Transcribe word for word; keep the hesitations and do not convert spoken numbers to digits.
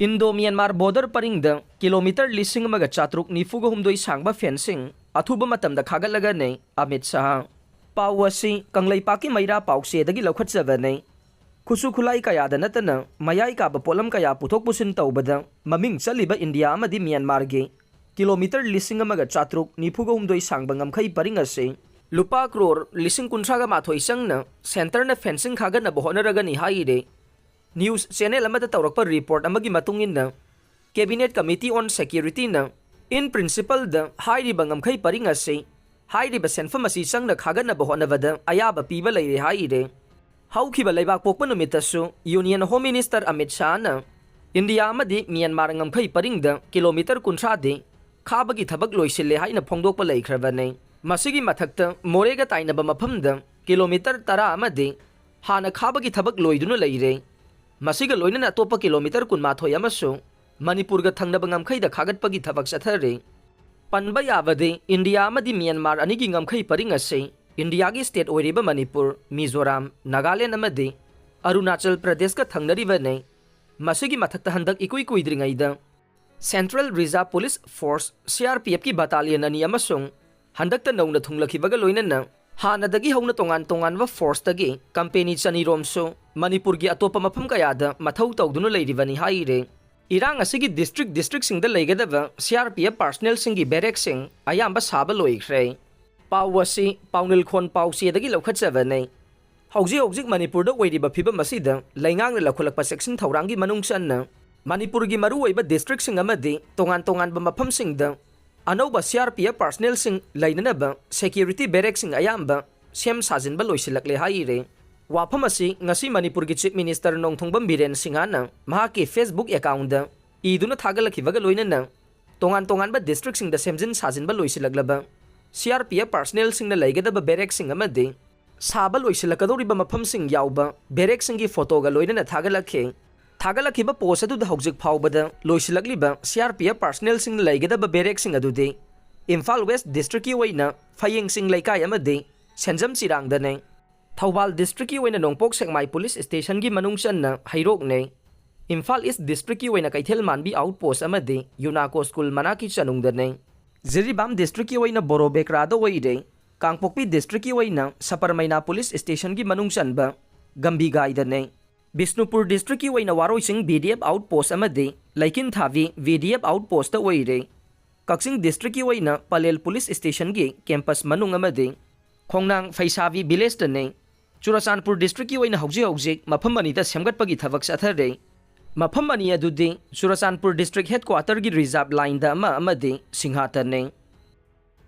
Indo Myanmar border ꯄꯔꯤꯡꯗ kilometre ꯂꯤꯁꯤꯡ ꯑꯃꯒ ꯆꯥꯇ꯭ꯔꯨꯛ ꯅꯤꯐꯨꯒ ꯍꯨꯝꯗꯣꯏ ꯁꯥꯡꯕ ꯐꯦꯟꯁꯤꯡ ꯑꯊꯨꯕ ꯃꯇꯝꯗ ꯈꯥꯒꯠꯂꯒꯅꯤ ꯑꯃꯤꯠ ꯁꯥꯍ꯫ ꯄꯥꯎ ꯑꯁꯤ ꯀꯪꯂꯩꯄꯥꯛꯀꯤ ꯃꯩꯔꯥ ꯄꯥꯎꯆꯦꯗꯒꯤ ꯂꯧꯈꯠꯆꯕꯅꯤ꯫ ꯈꯨꯠꯁꯨ ꯈꯨꯠꯂꯥꯏ ꯀꯌꯥꯗ ꯅꯠꯇꯅ ꯃꯌꯥꯏ ꯀꯥꯕ ꯄꯣꯠꯂꯝ ꯀꯌꯥ ꯄꯨꯊꯣꯛ ꯄꯨꯁꯤꯟ ꯇꯧꯕꯗ ꯃꯃꯤꯡ ꯆꯠꯂꯤꯕ ꯏꯟꯗꯤꯌꯥ ꯑꯃꯗꯤ ꯃ꯭ꯌꯥꯟꯃꯥꯔꯒꯤ ꯀꯤꯂꯣꯃꯤꯇꯔ ꯂꯤꯁꯤꯡ ꯑꯃꯒ ꯆꯥꯇ꯭ꯔꯨꯛ ꯅꯤꯐꯨꯒ ꯍꯨꯝꯗꯣꯏ ꯁꯥꯡꯕ ꯉꯝꯈꯩ ꯄꯔꯤꯡ ꯑꯁꯤ ꯂꯨꯄꯥ ꯀ꯭ꯔꯣꯔ ꯂꯤꯁꯤꯡ ꯀꯨꯟꯊ꯭ꯔꯥꯒ ꯃꯥꯊꯣꯏ ꯆꯪꯅ ꯁꯦꯟꯇꯔꯅ ꯐꯦꯟꯁꯤꯡ ꯈꯥꯒꯠꯅꯕ ꯍꯣꯠꯅꯔꯒꯅꯤ ꯍꯥꯏꯔꯤ꯫ ꯅ꯭ꯌꯨꯁ ꯆꯦꯅꯦꯜ ꯑꯃꯗ ꯇꯧꯔꯛꯄ ꯔꯤꯄꯣꯔꯠ ꯑꯃꯒꯤ ꯃꯇꯨꯡ ꯏꯟꯅ, ꯀꯦꯕꯤꯅꯦꯠ ꯀꯃꯤꯇꯤ ꯑꯣꯟ ꯁꯦꯀ꯭ꯌꯨꯔꯤꯇꯤꯅ in principleꯗ ꯍꯥꯏꯔꯤꯕ ꯉꯝꯈꯩ ꯄꯔꯤꯡ ꯑꯁꯤ ꯍꯥꯏꯔꯤꯕ ꯁꯦꯟꯐꯝ ꯑꯁꯤ ꯆꯪꯅ ꯈꯥꯒꯠꯅꯕ ꯍꯣꯠꯅꯕꯗ ꯑꯌꯥꯕ ꯄꯤꯕ ꯂꯩꯔꯦ ꯍꯥꯏꯔꯦ꯫ ꯍꯧꯈꯤꯕ ꯂꯩꯕꯥꯛ ꯄꯣꯛꯄ ꯅꯨꯃꯤꯠꯇꯁꯨ ꯌꯨꯅꯤꯌꯟ ꯍꯣꯝ ꯃꯤꯅꯤꯁꯇꯔ ꯑꯃꯤꯠ ꯁꯥꯍꯅ ꯏꯟꯗꯤꯌꯥ ꯑꯃꯗꯤ ꯃ꯭ꯌꯥꯟꯃꯥꯔ ꯉꯝꯈꯩ ꯄꯔꯤꯡꯗ ꯀꯤꯂꯣꯃꯤꯇꯔ ꯀꯨꯟꯊ꯭ꯔꯥꯗꯤ ꯈꯥꯕꯒꯤ ꯊꯕꯛ ꯂꯣꯏꯁꯤꯜꯂꯦ ꯍꯥꯏꯅ ꯐꯣꯡꯗꯣꯛꯄ ꯂꯩꯈ꯭ꯔꯕꯅꯤ꯫ ꯃꯁꯤꯒꯤ ꯃꯊꯛꯇ ꯃꯣꯔꯦꯒ ꯇꯥꯏꯅꯕ ꯃꯐꯝꯗ ꯀꯤꯂꯣꯃꯤꯇꯔ ꯇꯔꯥ ꯑꯃꯗꯤ ꯍꯥꯟꯅ ꯈꯥꯕꯒꯤ ꯊꯕꯛ ꯂꯣꯏꯗꯨꯅ ꯂꯩꯔꯦ꯫ ꯃꯁꯤꯒ ꯂꯣꯏꯅꯅ ꯑꯇꯣꯞꯄ ꯀꯤꯂꯣꯃꯤꯇꯔ ꯀꯨꯟꯃꯥꯊꯣꯏ ꯑꯃꯁꯨ ꯃꯅꯤꯄꯨꯔꯒ ꯊꯪꯅꯕ ꯉꯝꯈꯩꯗ ꯈꯥꯒꯠꯄꯒꯤ ꯊꯕꯛ ꯆꯠꯊꯔꯤ꯫ ꯄꯟꯕ ꯌꯥꯕꯗꯤ, ꯏꯟꯗꯤꯌꯥ ꯑꯃꯗꯤ ꯃ꯭ꯌꯥꯟꯃꯥꯔ ꯑꯅꯤꯒꯤ ꯉꯝꯈꯩ ꯄꯔꯤꯡ ꯑꯁꯤ ꯏꯟꯗꯤꯌꯥꯒꯤ ꯁ꯭ꯇꯦꯠ ꯑꯣꯏꯔꯤꯕ ꯃꯅꯤꯄꯨꯔ, ꯃꯤꯖꯣꯔꯥꯝ, ꯅꯥꯒꯥꯂꯦꯟ ꯑꯃꯗꯤ ꯑꯔꯨꯅꯥꯆꯜ ꯄ꯭ꯔꯗꯦꯁꯀ ꯊꯪꯅꯔꯤꯕꯅꯤ꯫ ꯃꯁꯤꯒꯤ ꯃꯊꯛꯇ ꯍꯟꯗꯛ ꯏꯀꯨꯏ ꯀꯨꯏꯗ꯭ꯔꯤꯉꯩꯗ Central Reserve Police Force, CRPFꯀꯤ ꯕꯇꯥꯂꯤꯌꯟ ꯑꯅꯤ ꯑꯃꯁꯨꯡ ꯍꯟꯗꯛꯇ ꯅꯧꯅ ꯊꯨꯡꯂꯈꯤꯕꯒ ꯂꯣꯏꯅꯅ ꯍꯥꯟꯅꯗꯒꯤ ꯍꯧꯅ ꯇꯣꯉꯥꯟ ꯇꯣꯉꯥꯟꯕ ꯐꯣꯔꯁꯇꯒꯤ ꯀꯝꯄꯦꯅꯤ ꯆꯅꯤꯔꯣꯝꯁꯨ ꯃꯅꯤꯄꯨꯔꯒꯤ ꯑꯇꯣꯞꯄ ꯃꯐꯝ ꯀꯌꯥꯗ ꯃꯊꯧ ꯇꯧꯗꯨꯅ ꯂꯩꯔꯤꯕꯅꯤ ꯍꯥꯏꯔꯦ꯫ ꯏꯔꯥꯡ ꯑꯁꯤꯒꯤ ꯗꯤꯁꯇ꯭ꯔꯤꯛ ꯗꯤꯁꯇ꯭ꯔꯤꯛꯁꯤꯡꯗ ꯂꯩꯒꯗꯕ CRPF ꯄꯥꯔꯁꯅꯦꯜꯁꯤꯡꯒꯤ ꯕꯦꯔꯦꯛꯁꯤꯡ ꯑꯌꯥꯝꯕ ꯁꯥꯕ ꯂꯣꯏꯈ꯭ꯔꯦ꯫ ꯄꯥꯎ ꯑꯁꯤ ꯄꯥꯎꯅꯤꯜꯈꯣꯟ ꯄꯥꯎꯆꯦꯗꯒꯤ ꯂꯧꯈꯠꯆꯕꯅꯤ꯫ ꯍꯧꯖꯤꯛ ꯍꯧꯖꯤꯛ ꯃꯅꯤꯄꯨꯔꯗ ꯑꯣꯏꯔꯤꯕ ꯐꯤꯕꯝ ꯑꯁꯤꯗ ꯂꯩꯉꯥꯛꯅ ꯂꯧꯈꯠꯂꯛꯄ ꯆꯦꯛꯁꯤꯟ ꯊꯧꯔꯥꯡꯒꯤ ꯃꯅꯨꯡ ꯆꯟꯅ ꯃꯅꯤꯄꯨꯔꯒꯤ ꯃꯔꯨꯑꯣꯏꯕ ꯗꯤꯁꯇ꯭ꯔꯤꯛꯁꯤꯡ ꯑꯃꯗꯤ ꯇꯣꯉꯥꯟ ꯇꯣꯉꯥꯟꯕ ꯃꯐꯝꯁꯤꯡꯗ ꯑꯅꯧꯕ CRPF ꯄꯥꯔꯁꯅꯦꯜꯁꯤꯡ ꯂꯩꯅꯅꯕ ꯁꯦꯀ꯭ꯌꯨꯔꯤꯇꯤ ꯕꯦꯔꯦꯛꯁꯤꯡ ꯑꯌꯥꯝꯕ ꯁꯦꯝ ꯁꯥꯖꯤꯟꯕ ꯂꯣꯏꯁꯤꯜꯂꯛꯂꯦ ꯍꯥꯏꯔꯦ꯫ ꯋꯥꯐꯝ ꯑꯁꯤ ꯉꯁꯤ ꯃꯅꯤꯄꯨꯔꯒꯤ ꯆꯤꯐ ꯃꯤꯅꯤꯁꯇꯔ ꯅꯣꯡꯊꯣꯡꯕꯝ ꯕꯤꯔꯦꯟ ꯁꯤꯡꯍꯅ ꯃꯍꯥꯛꯀꯤ Facebook ꯑꯦꯀꯥꯎꯟꯗ ꯏꯗꯨꯅ ꯊꯥꯒꯠꯂꯛꯈꯤꯕꯒ ꯂꯣꯏꯅꯅ ꯇꯣꯉꯥꯟ ꯇꯣꯉꯥꯟꯕ ꯗꯤꯁꯇ꯭ꯔꯤꯛꯁꯤꯡꯗ ꯁꯦꯝꯖꯤꯟ ꯁꯥꯖꯤꯟꯕ ꯂꯣꯏꯁꯤꯜꯂꯛꯂꯕ CRPF ꯄꯥꯔꯁꯅꯦꯜꯁꯤꯡꯅ ꯂꯩꯒꯗꯕ ꯕꯦꯔꯦꯛꯁꯤꯡ ꯑꯃꯗꯤ ꯁꯥꯕ ꯂꯣꯏꯁꯤꯜꯂꯛꯀꯗꯧꯔꯤꯕ ꯃꯐꯝꯁꯤꯡ ꯌꯥꯎꯕ ꯕꯦꯔꯦꯛꯁꯤꯡꯒꯤ ꯐꯣꯇꯣꯒ ꯂꯣꯏꯅꯅ ꯊꯥꯒꯠꯂꯛꯈꯤ꯫ ꯊꯥꯒꯠꯂꯛꯈꯤꯕ ꯄꯣꯁ ꯑꯗꯨꯗ ꯍꯧꯖꯤꯛ ꯐꯥꯎꯕꯗ ꯂꯣꯏꯁꯤꯜꯂꯛꯂꯤꯕ CRPF ꯄꯥꯔꯁꯅꯦꯜꯁꯤꯡꯅ ꯂꯩꯒꯗꯕ ꯕꯦꯔꯦꯛꯁꯤꯡ ꯑꯗꯨꯗꯤ ꯏꯝꯐꯥꯜ ꯋꯦꯁ ꯗꯤꯁꯇ꯭ꯔꯤꯛꯀꯤ ꯑꯣꯏꯅ ꯐꯌꯦꯡꯁꯤꯡ ꯂꯩꯀꯥꯏ ꯑꯃꯗꯤ ꯁꯦꯟꯖꯝ ꯆꯤꯔꯥꯡꯗꯅꯤ꯫ ꯊꯧꯕꯥꯜ ꯗꯤꯁꯇ꯭ꯔꯤꯛꯀꯤ ꯑꯣꯏꯅ ꯅꯣꯡꯄꯣꯛ ꯁꯦꯛꯃꯥꯏ ꯄꯨꯂꯤꯁ ꯁ꯭ꯇꯦꯁꯟꯒꯤ ꯃꯅꯨꯡ ꯆꯟꯅ ꯍꯩꯔꯣꯛꯅꯤ꯫ ꯏꯝꯐꯥꯜ ꯏꯁ ꯗꯤꯁꯇ꯭ꯔꯤꯛꯀꯤ ꯑꯣꯏꯅ ꯀꯩꯊꯦꯜ ꯃꯥꯟꯕꯤ ꯑꯥꯎꯠ ꯄꯣꯁ ꯑꯃꯗꯤ ꯌꯨꯅꯥꯀꯣ ꯁ꯭ꯀꯨꯜ ꯃꯅꯥꯛꯀꯤ ꯆꯅꯨꯡꯗꯅꯤ꯫ ꯖꯤꯔꯤꯕꯥꯝ ꯗꯤꯁꯇ꯭ꯔꯤꯛꯀꯤ ꯑꯣꯏꯅ ꯕꯣꯔꯣ ꯕꯦꯀ꯭ꯔꯥꯗ ꯑꯣꯏꯔꯦ꯫ ꯀꯥꯡꯄꯣꯛꯄꯤ ꯗꯤꯁꯇ꯭ꯔꯤꯛꯀꯤ ꯑꯣꯏꯅ ꯁꯄꯔꯃꯩꯅꯥ ꯄꯨꯂꯤꯁ ꯁ꯭ꯇꯦꯁꯟꯒꯤ ꯃꯅꯨꯡ ꯆꯟꯕ ꯒꯝꯕꯤꯒꯥꯏꯗꯅꯤ꯫ ꯕꯤꯁꯅꯨꯄꯨꯔ ꯗꯤꯁꯇ꯭ꯔꯤꯛꯀꯤ ꯑꯣꯏꯅ ꯋꯥꯔꯣꯏꯁꯤꯡ V D F out post ꯑꯃꯗꯤ ꯂꯩꯀꯤꯟꯊꯥꯕꯤ V D F out post ꯑꯣꯏꯔꯦ꯫ ꯀꯛꯆꯤꯡ ꯗꯤꯁꯇ꯭ꯔꯤꯛꯀꯤ ꯑꯣꯏꯅ ꯄꯂꯦꯜ ꯄꯨꯂꯤꯁ ꯁ꯭ꯇꯦꯁꯟꯒꯤ ꯀꯦꯝꯄꯁ ꯃꯅꯨꯡ ꯑꯃꯗꯤ ꯈꯣꯡꯅꯥꯡ ꯐꯩꯁꯥꯕꯤ ꯚꯤꯂꯦꯖꯇꯅꯤ꯫ ꯆꯨꯔꯆꯥꯟꯄꯨꯔ ꯗꯤꯁꯇ꯭ꯔꯤꯛꯀꯤ ꯑꯣꯏꯅ ꯍꯧꯖꯤꯛ ꯍꯧꯖꯤꯛ ꯃꯐꯝ ꯑꯅꯤꯗ ꯁꯦꯝꯒꯠꯄꯒꯤ ꯊꯕꯛ ꯆꯠꯊꯔꯤ꯫ ꯃꯐꯝ ꯑꯅꯤ ꯑꯗꯨꯗꯤ ꯆꯨꯔꯆꯥꯟꯄꯨꯔ ꯗꯤꯁꯇ꯭ꯔꯤꯛ ꯍꯦꯗꯀ꯭ꯋꯥꯇꯔꯒꯤ ꯔꯤꯖꯥꯔꯚ ꯂꯥꯏꯟꯗ ꯑꯃ ꯑꯃꯗꯤ ꯁꯤꯡꯍꯥꯇꯅꯤ꯫